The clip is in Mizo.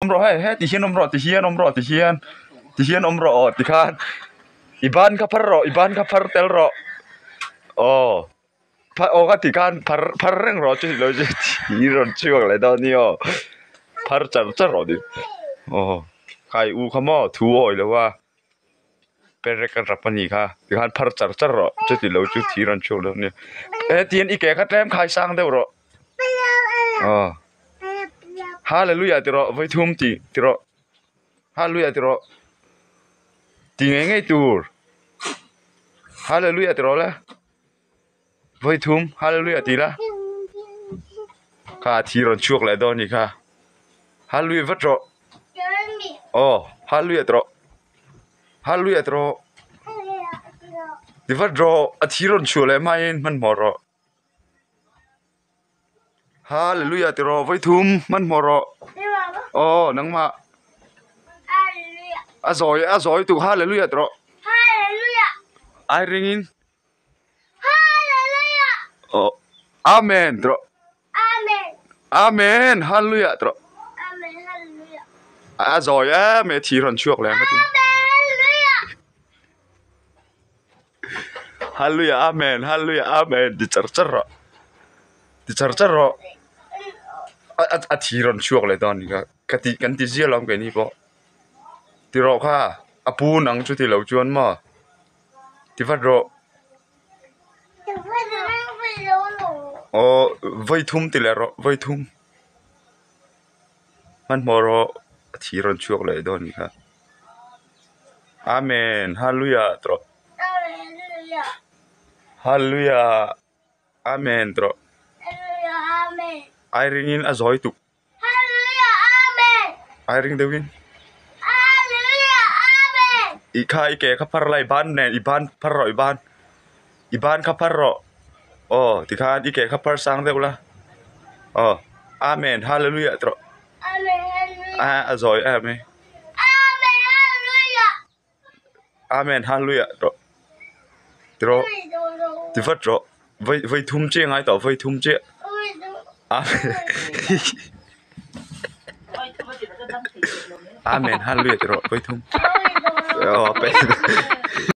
Awm rawh hei he ti hian awm rawh ti hian awm rawh ti hian ti hian awm rawh aw tikhan i ban kha phar rawh i ban kha phar tel rawh aw phar aw ka ti khan phar phar reng rawh chu lo thi rawn chhuak leh dawn ni aw phar char char rawh ni aw khai u kha maw thu awi lo a perek a rap a nih kha tikhan phar char char rawh chuti lo chu thi rawn chhuak dawn a ni hetiang i ke kha tlem khai sang deuh rawh aw hallelujah ti rawh vawithum tih ti rawh hallelujah ti rawh ti ngei ngei tur hallelujah ti rawh le vawithum hallelujah ti la kha thi rawn chhuak leh dawn a nih kha hallelujah vat rawh aw hallelujah ti rawh hallelujah ti rawh ti vat rawh a thi rawn chhuah leh hmain hmanhmawh rawh. Hallelujah ti rawh vawithum hmanhmawh rawh aw nangmah a zawi a zawi tuk hallelujah ti rawh ai ringin aw amen ti rawh amen hallelujah ti rawh a zawi em e thi rawn chhuak leh ang ka ti. Hallelujah amen hallelujah amen ti char char rawh ti char char rawh a a a thi rawn chhuak leh dawn nia ka ti kan ti ziah lo keini pawh ti rawh kha a pu nang chu ti lo chuan maw ti vat rawh aw vawi thum ti leh rawh vawi thum hmanhmawh rawh a thi rawn chhuak leh dawn nia. Amen Hallelujah ti rawh Hallelujah Amen ti rawh Ai ringin a zawi tuk Ai ring deuhin I kha i ke kha phar la i ban nen i ban phar rawh i ban i ban kha phar rawh aw tikhan i ke kha phar sang deuh la aw Amen Hallelujah ti rawh a zawi em e. Amen Hallelujah rawh ti rawh ti vat rawh vawi vawi thum chiah ngai tawh vawi thum chiah Amen Amen Hallelujah ti rawh vawi thum aw.